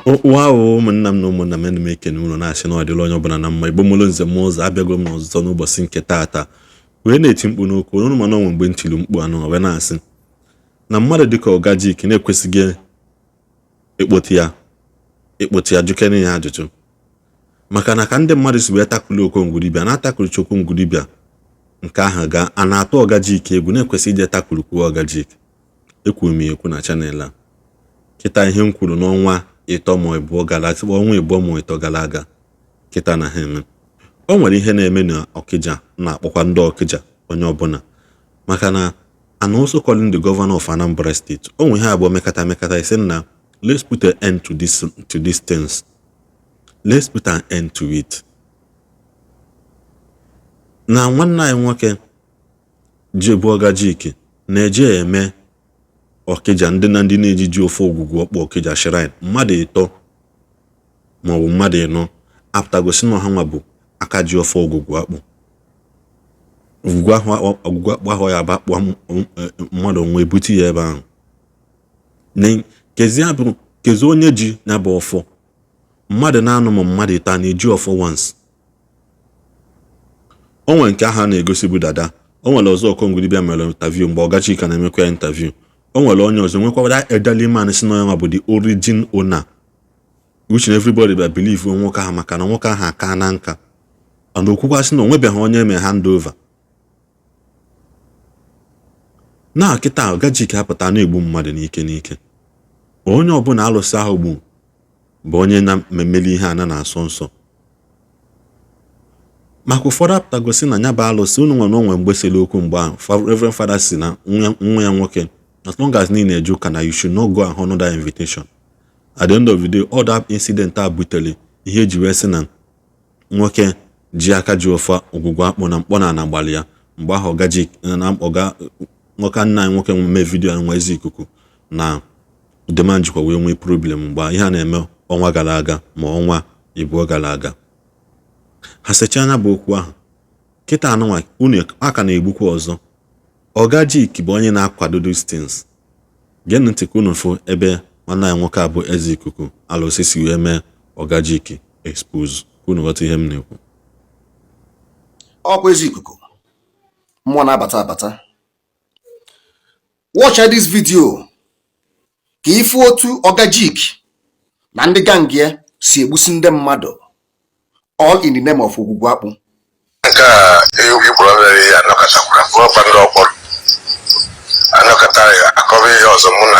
Wow, ụmụnna m na ụmụnna m, ana m ekene unu, na-asị na ọ dịla onye ọbụla na mma. Igbo mụrụ nze m ụzọ, abịago m n'ọzọ n'ụbọchị nke taata wee na-eti mkpu n'okwu unu. Mana onwe mgbe m tiri mkpu anụ wee na-asị na mmadụ dịka Oga Jik na-ekwesịghị ịkpọte ya jụkene ya ajụjụ, maka na ka ndị mmadụ si wee takụli Okongwu dibịa na-atakụlicha Okongwu dibịa nke ahụ ga a na-atụ Oga Jik egwu, na-ekwesị ije takụlikwuo Oga Jik. Ekwuru m ya ekwu na channel a. Kịta, ihe m kwuru n'ọnwa 3 ma 2 gara aga, ọnwa 2 ma 3 gara aga, kịta na ha eme. O nwere ihe na-eme na Ọkịja, na-akpọkwa ndị Ọkịja, onye ọbụla, maka na and also calling the governor of Anambra State. O nwere ihe abụọ mekata mekata isi na let's put an end to these things, let's put an end to it. Na nwanne anyị nwoke ji bụ Oga Jik na-eje eme Ọkịja, ndị na ndị na-ejiji ofe ogwugwu ọkpọ Ọkịja shrine, mmadụ 3 maọbụ mmadụ 4 apụtagosi na ọha nwa bụ aka ji ofe ogwugwu akpụ, ogwugwu ahụ, ogwugwu akpụ ahụ ya bụ akpụ mmadụ onwe ebute ya ebe ahụ. Kezie bụ kezie onye ji ya bụ ọfọ, mmadụ na-anụ ma mmadụ 3 a na-eji ọfọ once. O nwere nke ahụ a na-egosi bụ dada. O nwere ọzọ Okongwu dibịa mere interview mgbe Oga Chika na-emekwa ya interview. O nwere onye ọzọ nwekwa, that elderly man si na ya bụ the origin owner, which everybody bịa believe nwoke ahụ, maka na nwoke ahụ aka na nka and okwukwa sị na o nwebeghị onye eme hand over. Na kịta Oga Jik apụta na-egbu mmadụ n'ike n'ike. Onye ọbụla alụsị ahụ gbu bụ onye na-emeli ihe ana na-asọ nsọ, maka ụfọdụ apụtagosi na ya bụ alụsị unu nwere onwe mgbe sere okwu. Mgbe ahụ Reverend Father si na nwa ya nwoke, as long as niile eje ụka, na you should not go and honor that invitation. At the end of the day, all that incident a butere ihe eji wee sị na nwoke ji aka ji ofe ogwugwu akpụ na mkpọ na ana gbalị ya. Mgbe ahụ Oga Jik na ọga nwoke, nna anyị nwoke mee video nwa ezi ikuku na demand jikwa wee nwee problem. Mgbe ihe a na-eme ọnwa gara aga ma ọnwa 2 gara aga, ha sechaa anya bụ okwu ahụ. Kịta anụnwa unu aka na-egbukwa ọzọ. Oga Jik bụ onye na-akwado these things. Geenụ ntị ka unu fụ ebe nwanne anyị nwoke a bụ eze ikuku alụsị si wee mee Oga Jik expose, ka unu ghọta ihe m na-ekwu. Ọkwa ezi ikuku mmụọ na-abata abata. Watch this video ka ifu otu Oga Jik na ndị gang ya si egbusi ndị mmadụ, all in the name of ogwugwu akpụ. Nke a ikwuru mere ya anọkọtakwara bụrụkwa ndị ọkpọrọ anọkọta ya akọba ihe ọzọ. Mụ na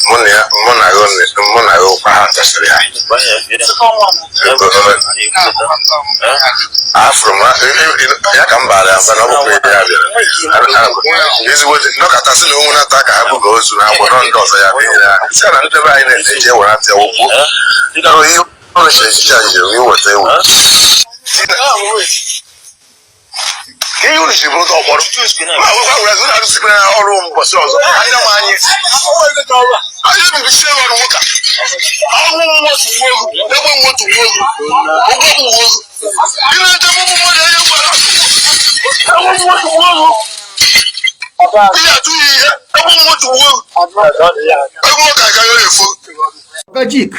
mụ na ya mụ na ya mụ na ya ụkwa ha tesịrị ya. Afụrụ m ya ka m bara ya mba na ọ bụkwa ebe ya bịara ezigbo nọkọta sị na onwe nata ka ha buga ozu na agbọrọ ndị ọzọ ya bụ ihe ya sị na ndị be anyị na-eji ewere atị okwu ihe ọrụ echiche njem iweta ewu ihe unu ji bụrụ ọkpọrọ ma gwakwa were unu arụsịkwara ya ọrụ mbọsị ọzọ. Anya m anyị anyị ebibisie ọrụ nwoke a ọnwụ mmụọ tụgbuo egwu, egbe mmụọ tụgbuo egwu, ụgbọ mmụọ egwu. Ị na-eche mụmụ mmadụ enye gwara egbe mmụọ tụgbuo egwu, ị na-atụ ya ihe egbe mmụọ tụgbuo egwu, egwu nwoke agaghị efu. Oga Jik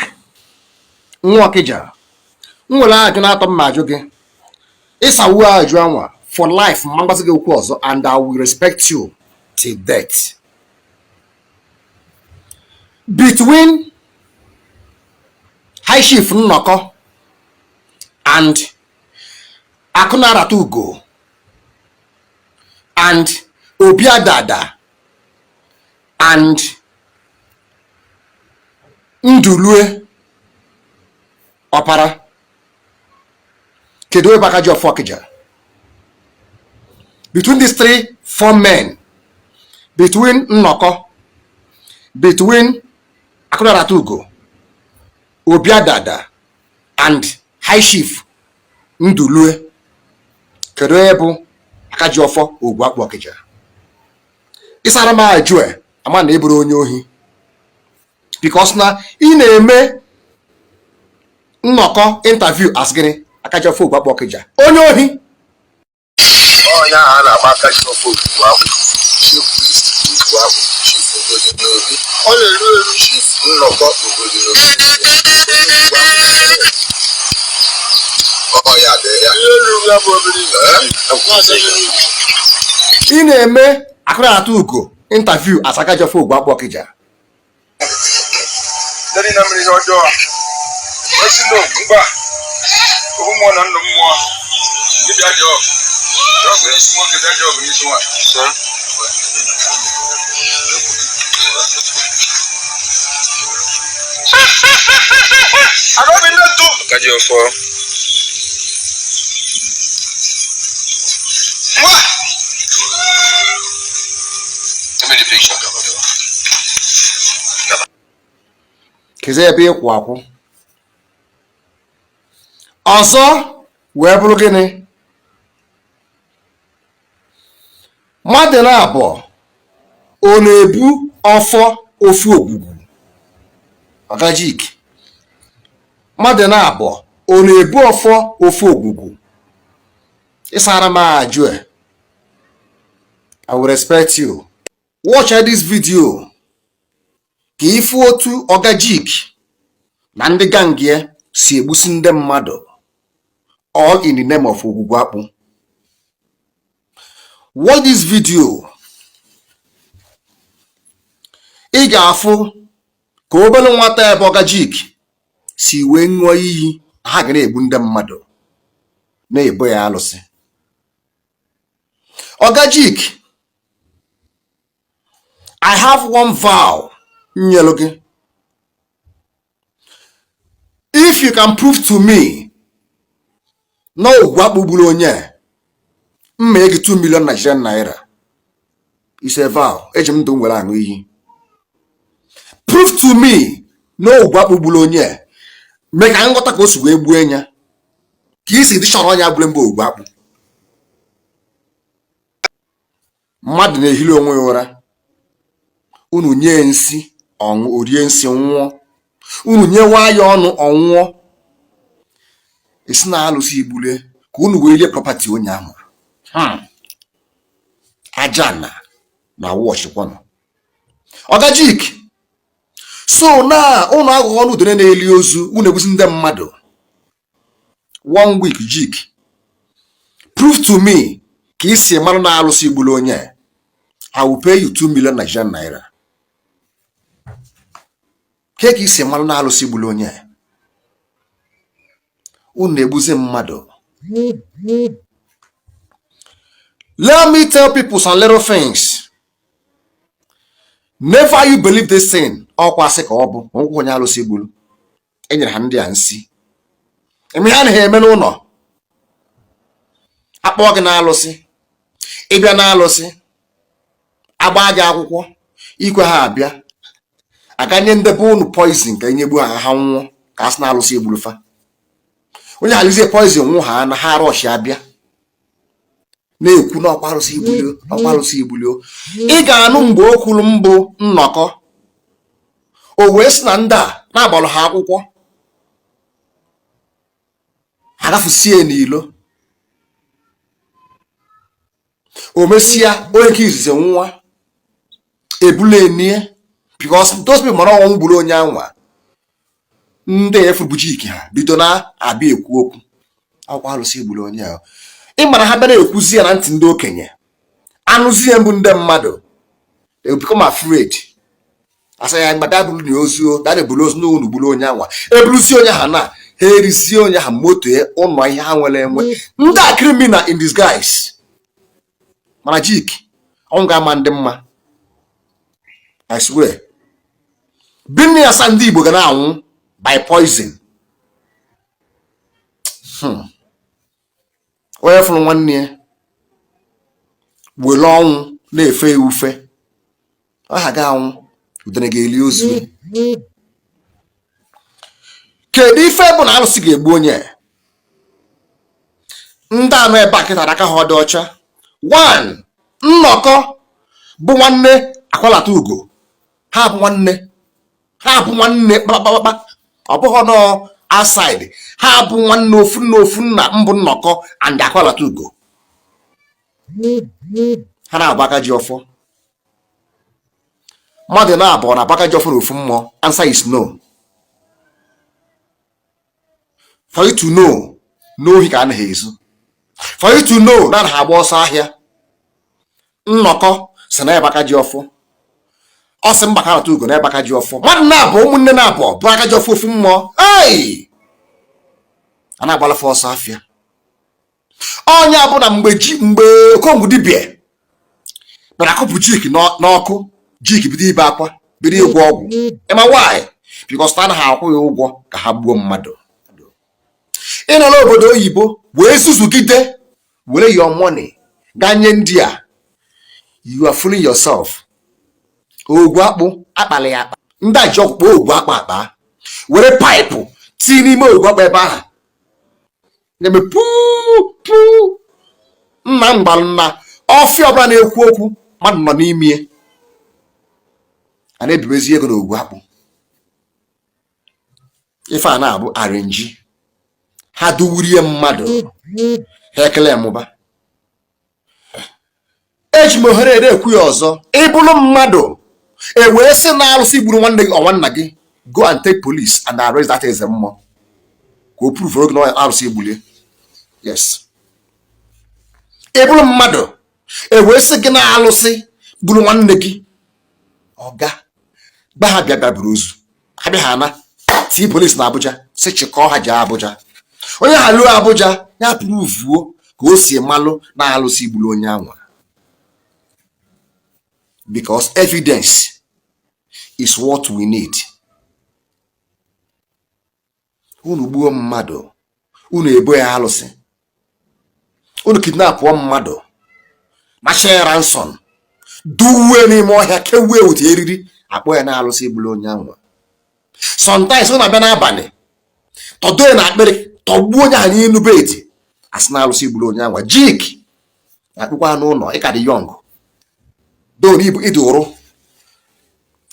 nwa Ọkịja, m nwere ajụ na-atọ m ma ajụ gị ịsawu ajụ anwa for life ma mgbazi gị okwu ọzọ, and I will respect you till death. Between High Chief Nnọkọ and Akụnarata Ugo and Obi Adada and Ndulue Ọpara, kedu ebe aka ji ọfọ Ọkịja? Between these three four men, between Nnọkọ, between Akụnarata Ugo, Obi Adada and High Chief Ndulue, kedu ebe bụ aka ji ọfọ ogwu akpụ Ọkịja? Ịsara m ajụ e ama na ị bụrụ onye ohi, because na ị na-eme nnọkọ interview as gịnị? Aka ji ọfọ ogwu akpụ Ọkịja, onye ohi. Onye ahụ a na-agba aka ji ọfọ ogwugwu akpụ, Chief Priest Ogwugwu Akpụ, Chief Ogodi n'Obi, ọ na-eru eru Chief Nnọkọ Ogodi n'Obi. Ị na-eme Akụ na-ata ugo interview as aka ji ọfọ Ogwugwu Akpụ Ọkịja. Ndị niile mere ihe ọjọọ a wee sị na mgba ohu mmụọ na ndụ mmụọ ndị bịa jọọ jọọ bụ n'isi nwoke, bịa jọọ bụ n'isi nwaanyị. Agabi ndị ntu Akaji ọfọ. nwa. Give me the picture. Kezi ebe ịkwụ akwụ ọzọ wee bụrụ gịnị? Mmadụ naabọ ọ na-ebu ọfọ ofu ogwugwu? Oga Jik, mmadụ naabọ ọ na-ebu ọfọ ofu ogwugwu? Ị sara m ajụ a, I will respect you. Watch this video ka ị fụ otu Oga Jik na ndị gang ya si egbusi ndị mmadụ all in the name of Ogwugwu Akpụ. Watch this video, ị ga-afụ ka obere nwata ebe Oga Jik si wee ṅụọ iyi na ha ga na-egbu ndị mmadụ na-ebo ya alụsị. Oga Jik, I have one vow m nyelu gị. If you can prove to me na Ogwugwu Akpụ gburu onye a, m mee gị 2 million Nigerian naira. It's a vow. Eji m ndụ m were aṅụ iyi. Prove to me na Ogwugwu Akpụ gburu onye a, mee ka m ghọta ka o si wee gbuo ya, ka i si dị sure onye gburu mbụ Ogwugwu Akpụ. Mmadụ na-ehili onwe ya ụra, unu nye nsi ọ ṅụ, o rie nsi nwụọ, unu nyewa ya ọnụ ọ nwụọ, ị sị na alụsị gbulie ka unu wee rie property onye ahụ. Aja na na wọchịkwanụ Oga Jik. So na ụnụ aghụghọ ọnụ udene na-eli ozu, unu egbusi ndị mmadụ. One week, Jik, prove to me ka i si mara na alụsị gburu onye, I will pay you 2 million Nigerian naira. Ke ka i si mara na alụsị gburu onye? Unu na-egbuzi mmadụ. Let me tell people some little things. Never you believe this thing. Ọkwa asị ka ọ bụ nkwụ onye alụsị gburu. E nyere ha ndị a nsi eme ihe anaghị eme n'ụlọ akpọọ gị n'alụsị, ị bịa n'alụsị agba gị akwụkwọ ikwe ha abịa aga nye ndị be unu poison ka enyegbu ha ha nwụọ ka a sị na alụsị egburu fa. Onye halizie poison nwụ ha na ha rush abịa na-ekwu na ọkwa arụsị igbulio, ọkwa arụsị igbulio. Ị ga-anụ mgbe o kwuru mbụ nnọkọ o wee sị na ndị a na-agbalụ ha akwụkwọ ha gafusie n'ilo, o mesịa onye nke izizi nwa ebula enie because those people mara ọnwụ gburu onye anwa. Ndị efu bụ Jik ha bido na-abịa ekwu okwu akwụkwọ alụsị gburu onye ahụ. Ị mara ha bịara ekwuzi ya na ntị ndị okenye anụzi ya mbụ ndị mmadụ, they will become afraid. Asa ya mgbe bịa buru na ozu bịa eburu ozu n'ụlọ gburu onye anwa, eburuzie onye ha na ha erizie onye ha moto ya ụlọ ihe ha nwere enwe. Ndị a criminal in disguise. Mana Jik ọnwụ ga-ama ndị mma, I swear. Bini asa ndị Igbo ga na-anwụ by poison. Onye fụrụ nwanne ya were ọnwụ na-efe ya ufe, ọ ha ga-anwụ, udene ga-eli ozu. Kedu ife bụ na alụsị ga-egbu onye? Ndị anọ ebe a kịta aka ha ọ dị ọcha. One nnọkọ bụ nwanne Akwalata Ugo, ha bụ nwanne, ha bụ nwanne kpakpakpakpa, ọ bụghị nọ outside, ha bụ nwanne ofu nna ofu nna mbụ nnọkọ and Akwalata Ugo. Ha na-agba aka ji ọfọ. Mmadụ naabọ na-agba aka ji ọfọ na ofu mmụọ? Answer is no. For you to know n'ohi ka anaghị ezu. For you to know na ha agba ọsọ ahịa. Nnọkọ si na ebe aka ji ọfọ, ọ sị mba ka ugo na ebe aka ji ọfọ. Mmadụ na-abụ ụmụnne na-abụ bụ aka ji ọfọ ofu mmụọ. Ei, a na-agbalafe ọsọ afịa. Onye bụ na mgbe ji mgbe Okongwu dibịa bịara akụpụ Jik n'ọkụ, Jik bido ibe akwa, bido ịgwọ ọgwụ. Ịma why? Because na anaghị akwụ ya ụgwọ ka ha gbuo mmadụ. Ị nọ n'obodo oyibo wee zuzugide were your money gaa nye ndị a, you are fooling yourself. Ogwu akpụ akpali ya akpa, ndị a ji ọgwụ kpọọ ogwu akpụ akpa, were pipe tinye n'ime ogwu akpụ ebe ahụ na-eme puu puu. Nna m gbalụ na ọfịa ọbụla na-ekwu okwu mmadụ nọ n'ime a na-ebibezi ego na ogwu akpụ. Ife a na-abụ arrange ha duwurie mmadụ, ha ekele mụba. Eji m ohere ere ekwu ya ọzọ, ị bụrụ mmadụ e wee sị na alụsị gburu nwanne gị ọnwa nna gị, go and take police and arrest that eze mmụọ ka o prove gị na arụsị egbulie. Yes, ị bụrụ mmadụ e wee sị gị na alụsị gburu nwanne gị, ọga gba ha bịa bịa buru ozu ha bịa ha na tii polisi na Abuja, si chịkọọ ha jee Abuja. Onye ha luo Abuja ya pruvuo ka o si malụ na alụsị gburu onye anwa, because evidence is what we need. Unu gbuo mmadụ, unu ebo ya alụsị. Unu kidnapụọ mmadụ, nachie ransom, duwe n'ime ọhịa, kewue wute eriri, akpọ ya na alụsị gburu onye anwa. Sometimes ọ na-abịa n'abalị, tọdo ya na akpịrị, tọgbuo onye ahụ n'elu bed, asị na alụsị gburu onye anwa. Jik akpụkwa n'ụlọ, ị ka dị young do ibu ịdị ụrụ,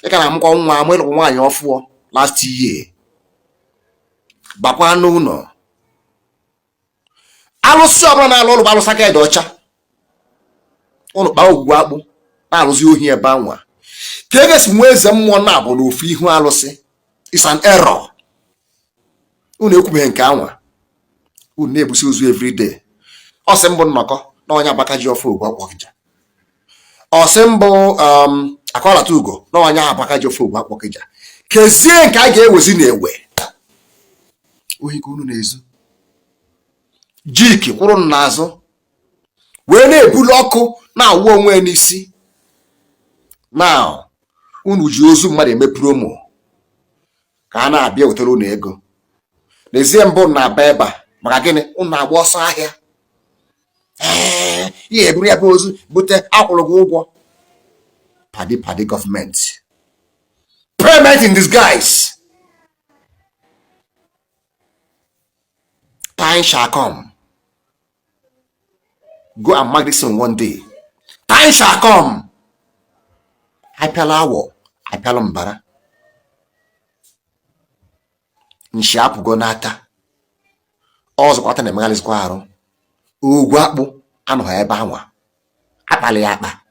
ị ka na-amụkwa nwa amụ, ịlụkwa nwaanyị ọfụọ last year, bakwa n'ụlọ. Alụsị ọbụla na-alụ ọrụ bụ alụsị aka dị ọcha. Ụnụ kpaa ogwugwu akpụ na-alụzi ohi ebe anwa ka e ga-esi nwee eze mmụọ na-abụ n'ofu ihu alụsị is an error. Unu ekwubeghị nke anwa, unu na-ebusi ozu everyday. Ọ sị mbụ nnọkọ na onye agbaka ji ọfọ ogwu akpọkịja, ọ sị mbụ akọlata ugo na onye agbaka ji ọfọ ogwu akpọkịja. Kezie nke a ga-ewezi na ewe ohi ka unu na-ezu. Jik kwụrụ n'azụ wee na-ebulu ọkụ na-awụ onwe n'isi. Now unu ji ozu mmadụ eme promo ka a na-abịa wetara unu ego. N'ezie mbụ na-aba ebe a maka gịnị? Unu na-agba ọsọ ahịa. Ee, ihe eburu ya bụ ozu bute, akwụrụ gị ụgwọ. Padi padi gọọmenti, payment in disguise. Time shall come. Go and mark this one day. Time shall come. Apịala awọ, apịala mbara, nshi apụgo n'ata ọzọkwa ata na-emegharịzikwa arụ. Ogwu akpụ anọghị ebe anwa akpali ya akpa.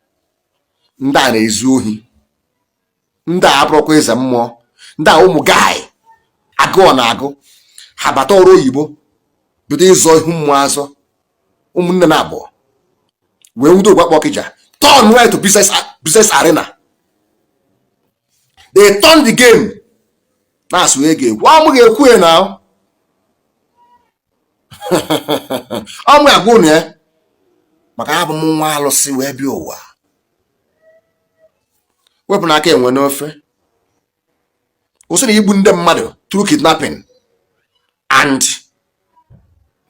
Ndị a na-ezu ohi, ndị a abụrụkwa eze mmụọ, ndị a ụmụ guy agụọ na-agụ ha bata ọrụ oyibo bido ịzọ ihu mmụọ azọ. Ụmụnne na abụọ wee nwudo Ogwu Akpụ Ọkịja, turn right to business arena. They turn the game na-asụ ego ekwu ọ mụ ga-ekwu ya na ọ mụ agwa unu ya maka abụ m nwa alụsị wee bịa ụwa. Wepụ n'aka enwe n'ofe, kwụsị na igbu ndị mmadụ through kidnapping and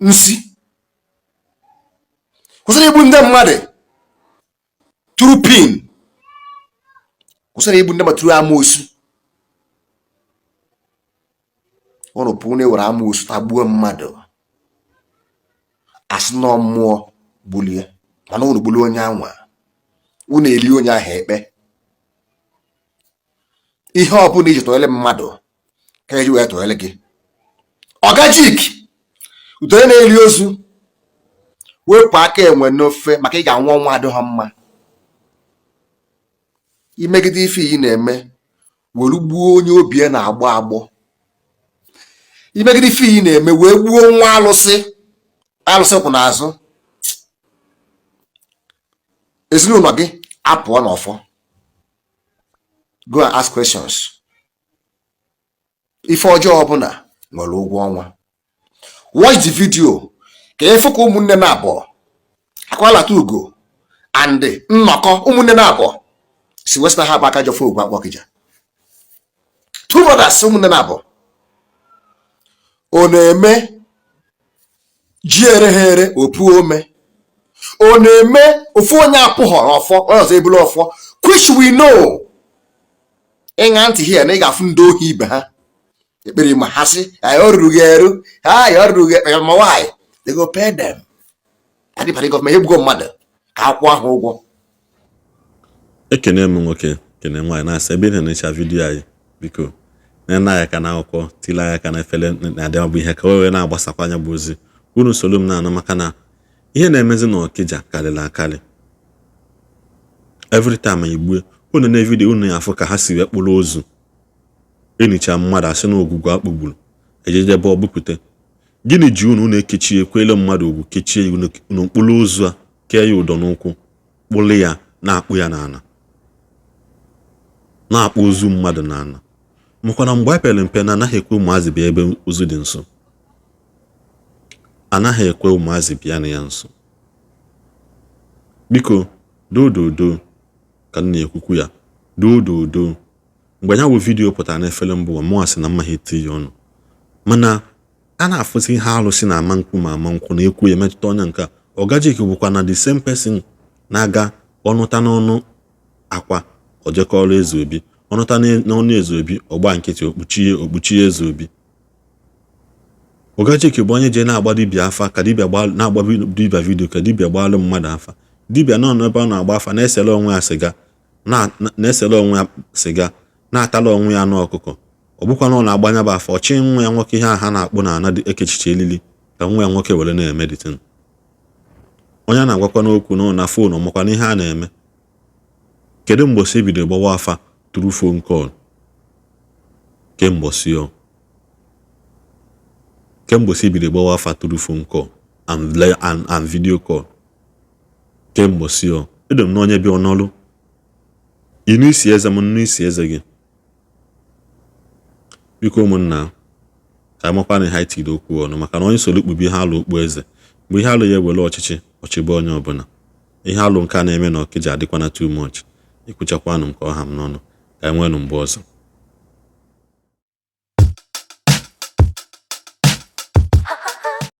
nsi, kwụsị na igbu ndị mmadụ through pin, kwụsị na igbu ndị mmadụ through amoosu. Ụnụ pụọ na-ewere amoosu tagbuo mmadụ, asị na mmụọ gbulie, mana ụnụ gburu onye anwa, unu eli onye ahụ ekpe. Ihe ọbụla iji tụnyere mmadụ ka eji wee tụnyere gị. Ọga Jik utonye na-eri ozu, wepụ aka enwe n'ofe maka ị ga-anwụ ọnwụ adịghị mma. Imegide ife iyi na-eme were gbuo onye obi ya na-agbọ agbọ, imegide ife iyi na-eme wee gbuo nwa alụsị, alụsị kwụ n'azụ. Ezinụlọ gị apụọ n'ọfọ. Go and ask questions. Ife ọjọọ ọbụla nwere ụgwọ ọnwa. Watch the video ka ịfụ ka ụmụnne na abụọ, Akwalata Ugo and Nnọkọ, ụmụnne na abụọ si wesị na ha bụ aka jọfọ ogwu akpọ Ọkịja. Two brothers, ụmụnne na abụọ, ọ na-eme ji ere ha ere opu ome, ọ na-eme ofu onye apụghọ n'ọfọ, onye ọzọ ebulu ọfọ, which we know. Ịṅa ntị here na ị ga-afụ ndị ohi ibe ha ekpere ma ha sị o ruru gị eru ha ya, o ruru gị. Ma why they go pay them? Adịbadị gọọmenti egbugo mmadụ ka akwụ ahụ ụgwọ. Ekene m nwoke, kene nwaanyị, na-asị ebe ị na-enecha video anyị, biko nene anyị aka n'akwụkwọ, tile anyị aka n'efere na-adị bụ ihe ka o wee na-agbasakwa anya bụ ozi unu soro m na-anụ, maka na ihe na-emezi n'Ọkịja karịrị akarị. Every time igbue unu na video, unu ya afụ ka ha si wee kpụrụ ozu enicha mmadụ, asị na ogwugwu akpụgburu ejejebe ọgbupụte. Gịnị ji unu? Unu ekechie ekwele mmadụ ugwu, kechie ya, unu mkpụrụ ozu a, kee ya ụdọ n'ụkwụ, kpụrụ ya, na-akpụ ya n'ala, na-akpụ ozu mmadụ n'ala. Makwana mgbe a pere mpe na anaghị ekwe ụmụazị bịa ebe ozu dị nso, anaghị ekwe ụmụazị bịa na ya nso. Biko dododo ka m na-ekwukwu ya, dododo. Mgbe ya bụ video pụtara n'efere mbụ ụwa, mụnwa sị na mma ha eti ya ọnụ, mana a na-afụzi ihe alụsị na ama nkwụ ma ama nkwụ na ekwu ya emetụta onye nke a. Ogajik bụkwa na the same person na-aga ọnụta n'ọnụ akwa ojekọrọ eze obi, ọnụta n'ọnụ eze obi, ọgba nkịtị, okpuchie okpuchie eze obi. Ogajik bụ onye je na-agba dibịa afa, ka dibịa na-agba dibịa video, ka dibịa gbaalụ mmadụ afa. Dibịa nọ n'ebe ọ na-agba afa na-esere onwe ya sịga, na-esere onwe ya sịga, na-atala onwe ya anụ ọkụkọ. Ọ bụkwa na ọ na-agbanya bụ afa ọchị nwa ya nwoke, ihe a ha na-akpụ na ana dị ekechiche elili ka nwa ya nwoke were na-eme ditin. Onye a na-agwakwa n'okwu nọ na phone, ọmakwa n'ihe a na-eme. Kedu mgbe ebido gbawa afa through phone call? Kemgbe o kemgbe si ebido gbawa afa through phone call and video call, kemgbe si o edo m na onye bịa ọnọlụ ịnụ isi eze m, nnu isi eze gị. Biko ụmụnna, ka amakwa na ha tiri okwu ọnụ, maka na onye soro kpubi ihe alụ okpu eze mgbe ihe alụ ya ewere ọchịchị ọchịbe onye ọbụla. Ihe alụ nke a na-eme na Ọkịja adịkwana too much. Ekwuchakwanụ m ka ọ ha m n'ọnụ. Ka anyị nweenụ mgbe ọzọ.